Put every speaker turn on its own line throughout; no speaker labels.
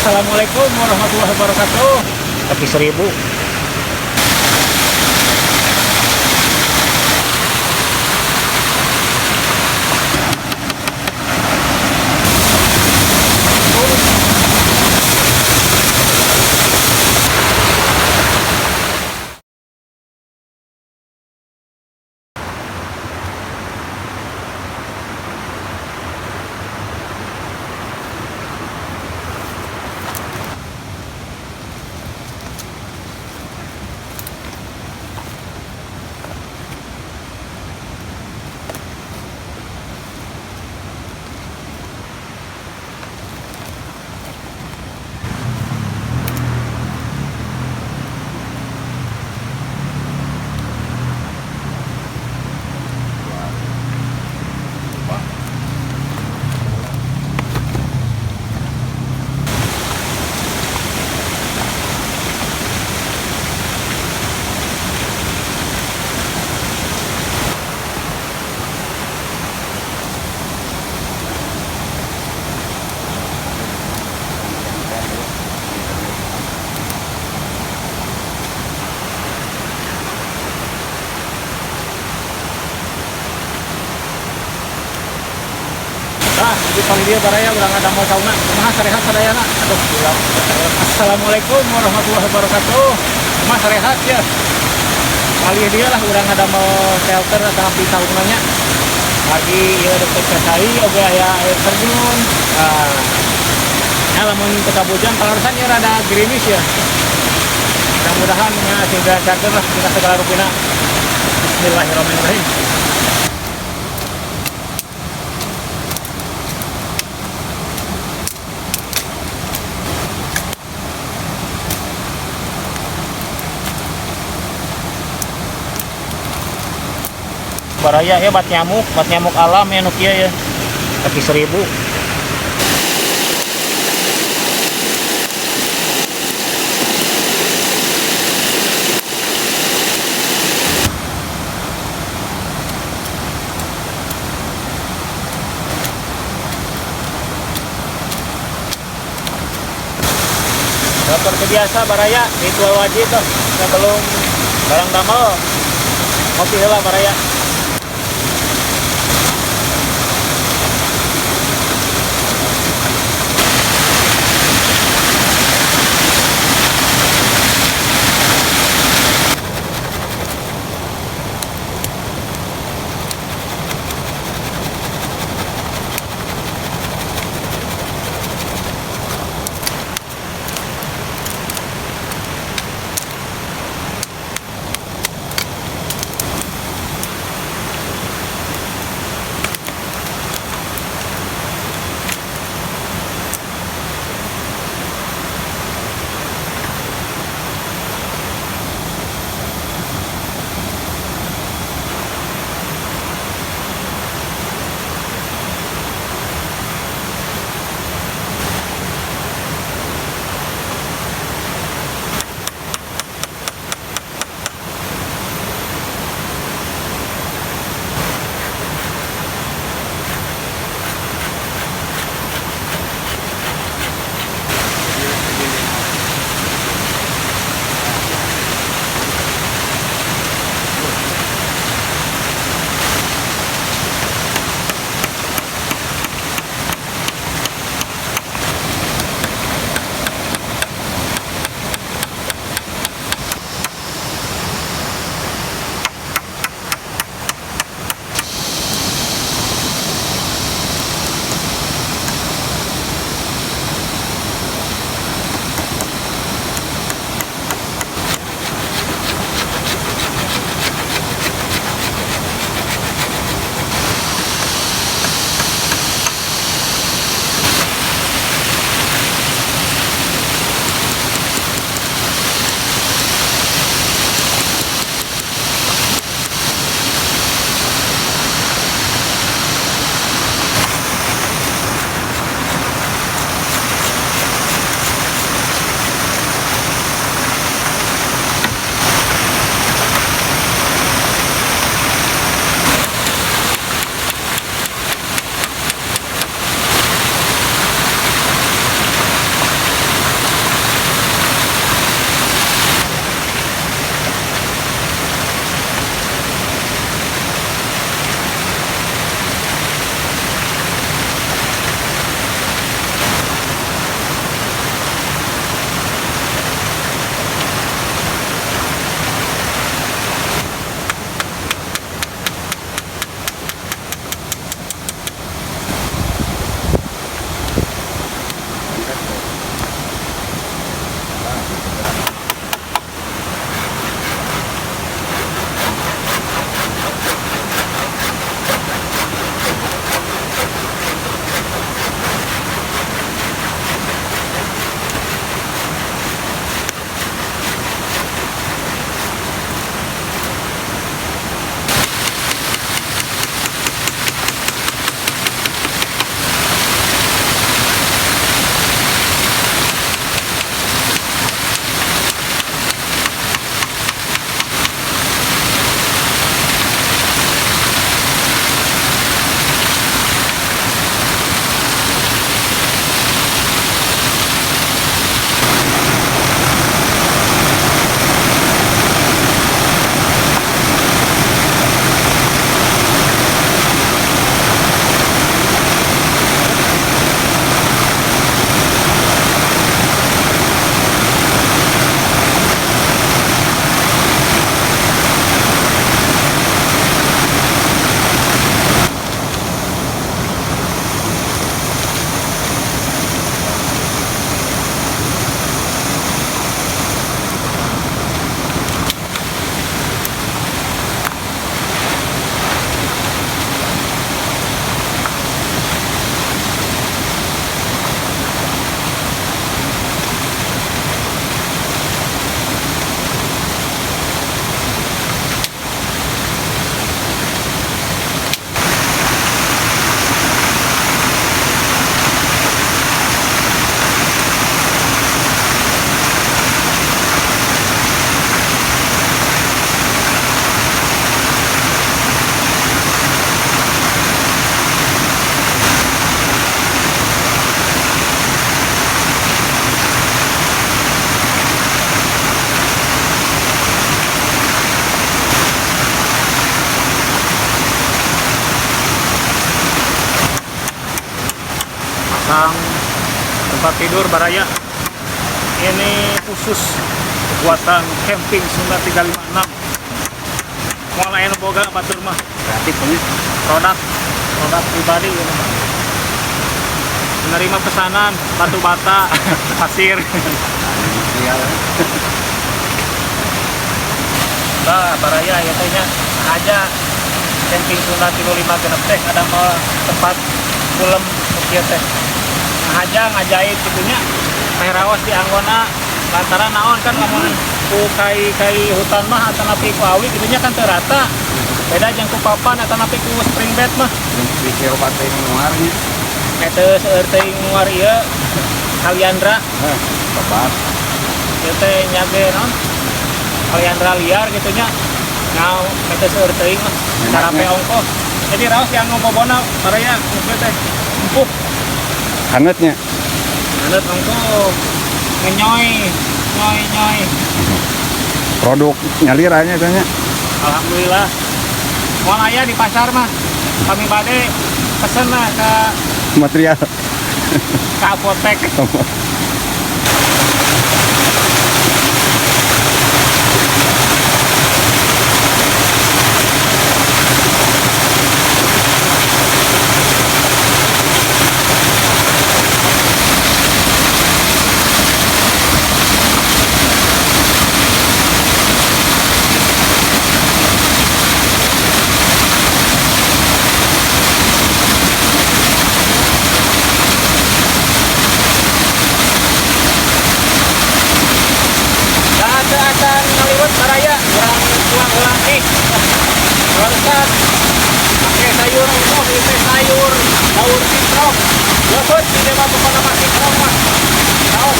Assalamualaikum warahmatullahi wabarakatuh. Tapi 1000. Nah, di pagi dia baraya urang ada mau sauna. Kumaha sarehat sadayana? Aduh, gila. Assalamualaikum warahmatullahi wabarakatuh. Kumaha sarehat ya? Kali dia lah urang ada mau shelter atau di saunanya. Lagi ieu deket ka cai oge aya air terjun. Nah, ya lamun teu kabujang kalarusan ieu rada gerimis ya. Mudah-mudahan nya sing dilancarkeun lah dina segala rupina. Bismillahirrahmanirrahim. Baraya ya bat nyamuk alam ya nu kieu ya. Tapi 1000. Seperti biasa baraya, ritual wajib tuh sebelum barang damel kopi heula baraya. Tentang tempat tidur baraya. Ini khusus buatan camping Sunda 356. Moal aya nu boga batur mah.
Kreatif punya.
Produk produk pribadi ini mah. Menerima pesanan batu bata, pasir.
Material.
Nah, baraya ya teh nya aja camping Sunda 356 teh ada mau tempat kulem nu kieu teh. Ngahaja ngajahit kitu nya. Teh raos di anggona lantaran naon kan lamun ku kai-kai hutan mah atanapi ku awi kitu nya kan teu rata. Beda jeung ku papan atanapi ku spring bed mah.
Di obat teh nguarnya.
Eta seueur teuing nguar ieu kaliandra.
Hah, obat.
Ieu teh nyage naon? Kaliandra liar gitu nya. Ngau eta seueur teuing mah sarape ongkoh. Jadi raos yang ngobobona baraya nu teh empuk.
Hangatnya.
Haneut ongkoh. Ngenyoy, nyoy nyoy.
Produk nyaliranya tanya.
Alhamdulillah. Moal aya di pasar mah. Kami bade pesen lah ke
Material.
ke apotek. Da teu acan ngaliwet baraya urang tuang ulang nih. Barusan pakai sayur ongkoh, ieu teh sayur daun singkong. Leupeut di dieu mah pokona mah singkong mah. Raos.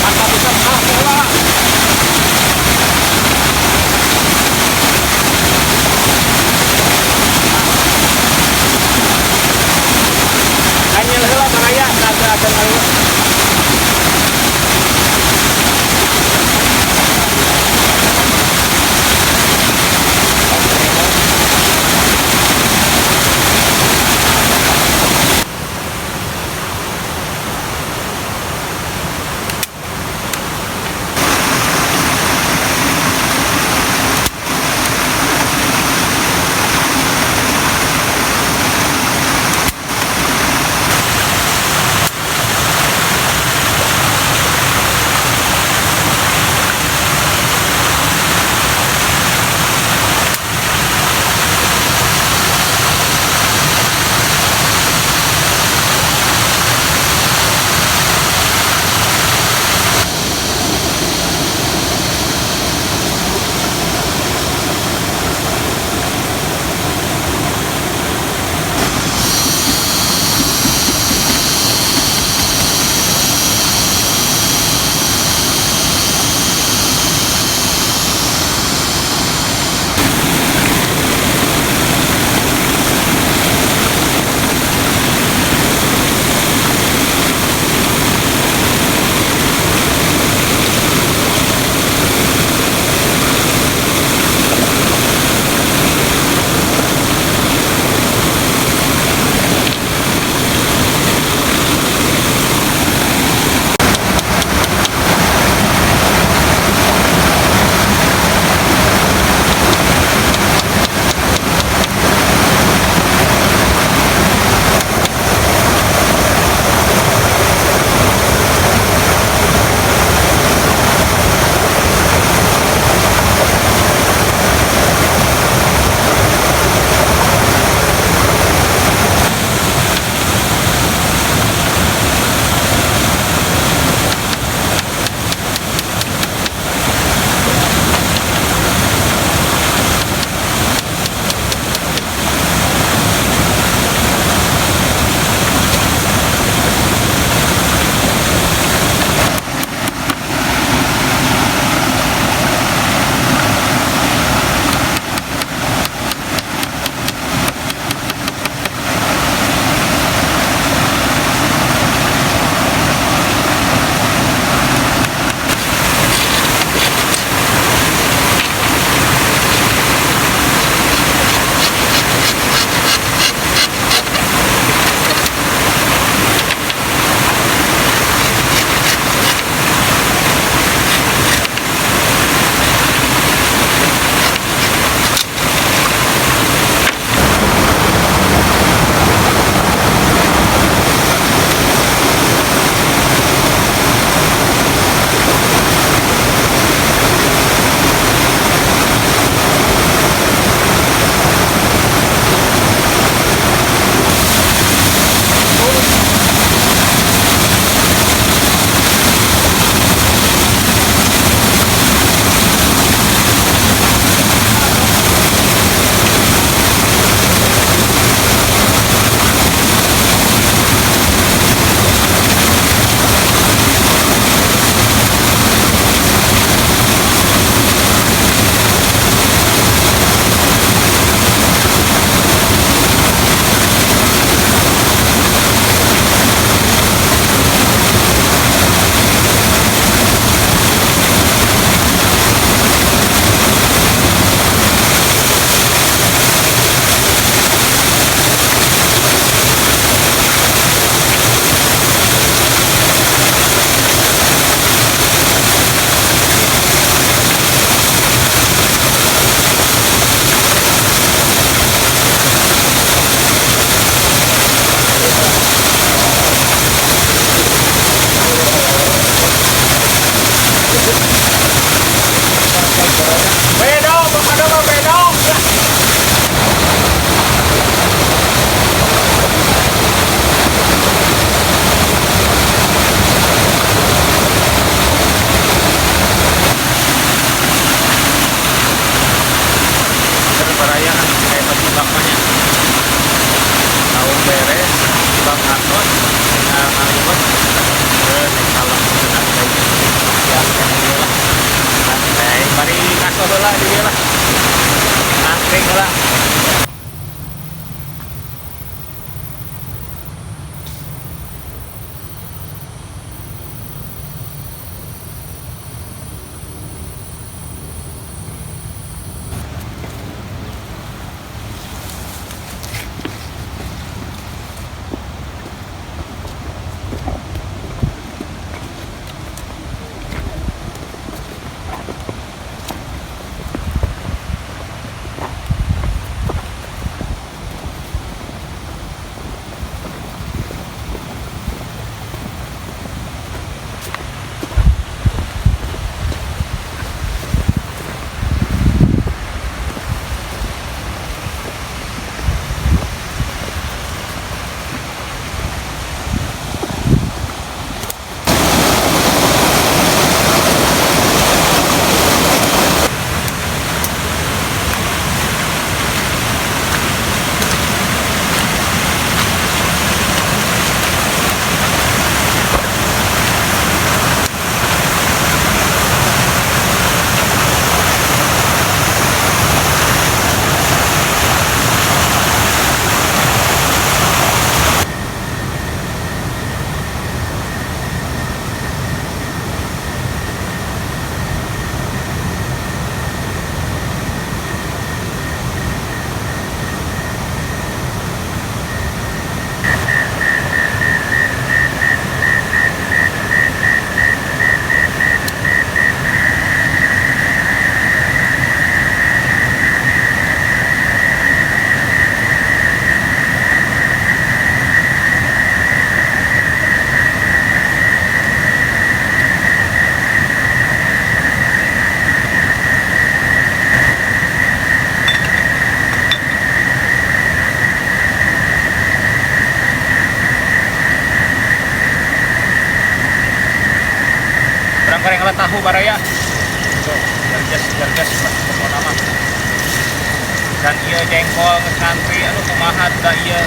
Mantap pisan ah heula. Kanyel heula baraya da teu acan ngaliwet. Goreng heula tahu baraya. Tuh, jarjas lah pokona mah. Dan ieu jengkol geus ngantri, aduh kumaha da ieu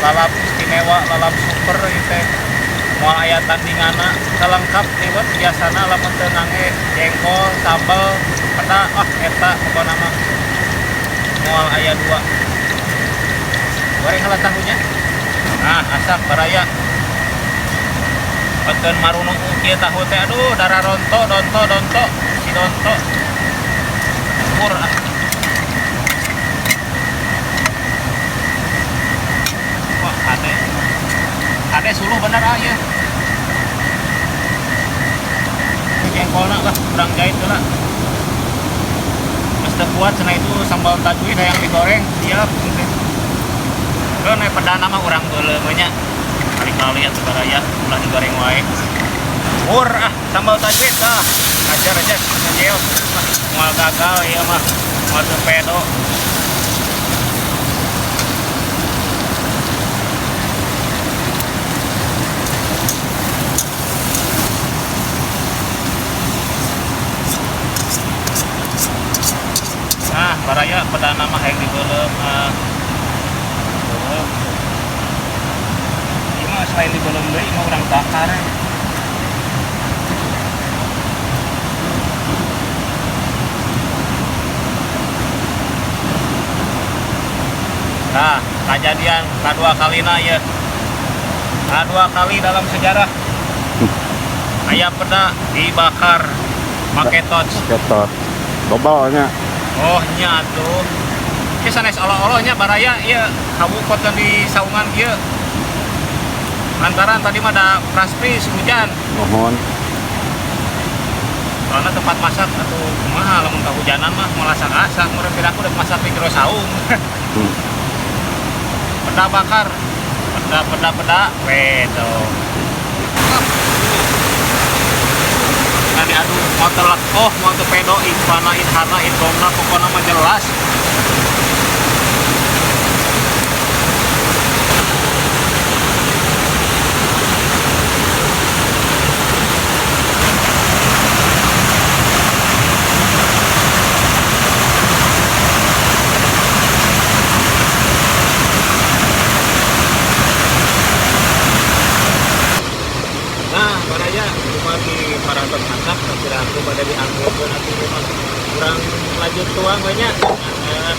lalap istimewa, lalap super ieu teh. Moal aya tandinganna, kalengkap liwet biasana lamun teu ngangge jengkol, sambal, peda, ah eta pokona mah. Moal aya dua. Goreng heula tahunya. Nah, asak baraya. Peken marunu kieu tahu teh, aduh darah ronto, donto, donto, si donto. Pur ah. Wah, hade. Hade suluh bener ah ieu. Jengkolna lah, kurang jahit heula. Geus teu kuat cenah itu sambal tajwid hayang digoreng, siap gitu. Keun we pedana mah urang beuleum we nya. Kali-kali atuh baraya ulah digoreng wae. Pur ah sambal tajwid dah. Ajar aja ngejeos. Moal gagal ieu mah. Moal teu pedo. Nah, baraya pedana mah hayang dibeuleum ah. Beuleum. Ieu mah selain dibeuleum deui mah urang bakar. Nah, kejadian kedua kalina ieu. Kedua kali dalam sejarah. Aya peda dibakar make torch.
Make torch. Dobel nya.
Oh nya atuh. Ieu sanes olo-olo nya baraya ieu hawu koton di saungan kieu. Lantaran tadi mah ada praspris hujan.
Mohon.
Soalnya tempat masak atau kumaha lamun kahujanan mah moal asak-asak meureun piraku udah masak di jero saung. Peda bakar. Peda peda peda wedo. Nah diadu mau telak oh mau tepedo ifana ithana idgomna pokona mah jelas. Nah, baraya cuma di parantos masak tapi aku pada dianggukeun atuh rumah kurang lanjut tuang we nya. Nah,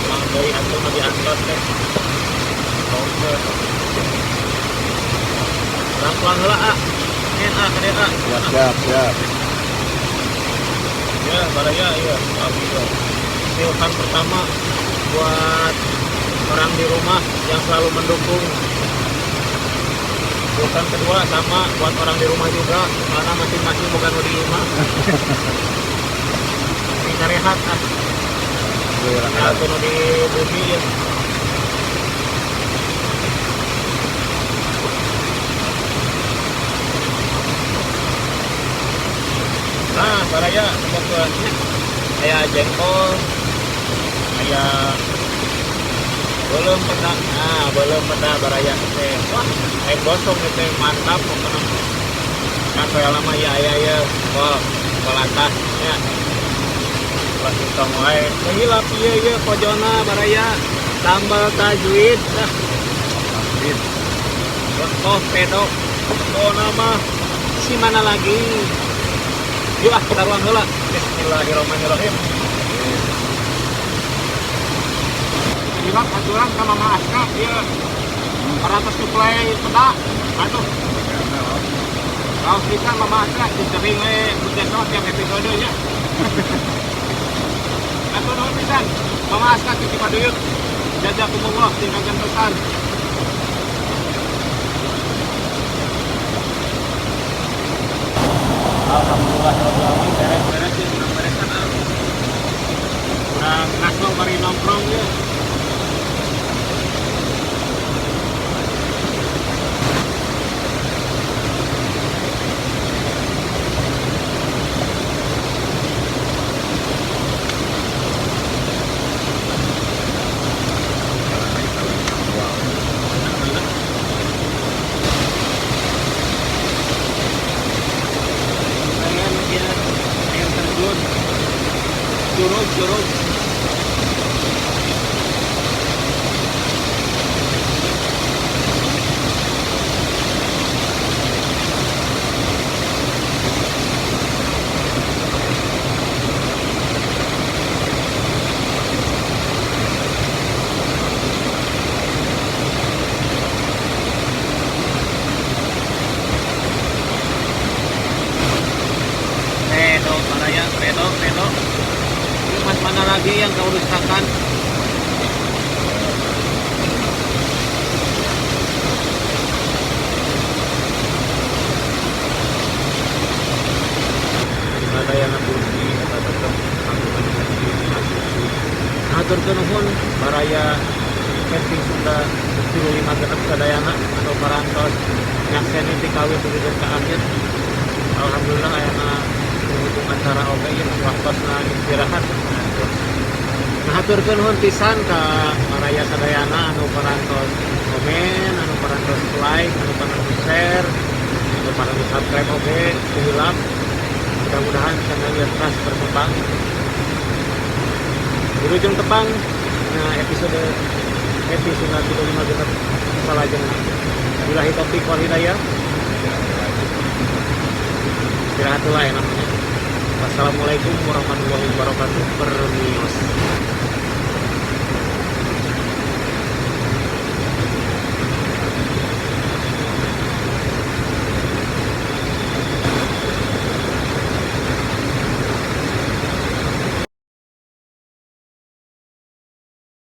mang deui atuh mah diangkut teh. Oke. Kurang tuang heula ah. Ngen ah kade ah.
Siap, siap, siap.
Ya, baraya ya, alhamdulillah. Silkan pertama buat orang di rumah yang selalu mendukung. Silkan kedua sama buat orang di rumah juga, karena masing-masing bukan di rumah. Ini sarehat ah. Nah, nu di bumi ya. Nah, baraya pokoknya aya jengkol, aya belum peda. Nah, belum peda baraya teh. Wah, air gosong teh mantap pokoknya. Nah, soalnya lama ya aya ya, kol, kol atas ya. Ulah sintong wae. Hilap ieu ieu pojona baraya sambal tajwid dah.
Tajwid.
Oh, pedo. Pokona mah si mana lagi? Yuk ah, kita ruang heula. Bismillahirrahmanirrahim. Hilap aturan ka Mama Aska ieu. 400 suplai peda. Aduh. Kalau bisa Mama Aska sering we podcast tiap episode nya. Atur nuhun pisan. Mama Aska ti Cipaduyut. Jazakumullah tinggalkan pesan. Alhamdulillah rabbil alamin beres-beres ya, kurang beres kan ah. Kurang ngaslo bari nongkrong ya. Curug. Redo, baraya, redo, redo. Ini mas mana lagi yang kau dustakan? Sadayana puji eta tetep kagungan Gusti Suci. Haturkeun nuhun baraya Camping Sunda 35 genep sadayana anu parantos nyakseni ti kawit dugi ka akhir. Alhamdulillah, ayana penghujung acara oge ieu waktosna istirahat. Nah, haturkeun nuhun pisan ka baraya sadayana anu parantos komen, anu parantos like, anu parantos share, anu parantos subscribe oge hilap. Mudah-mudahan channel ieu terus berkembang. Wilujeng tepang nah episode Happy Sunda 35 genep salajengna. Billahi taufik wal hidayah. Istirahat lah ya namanya. Wassalamualaikum warahmatullahi wabarakatuh. Permios.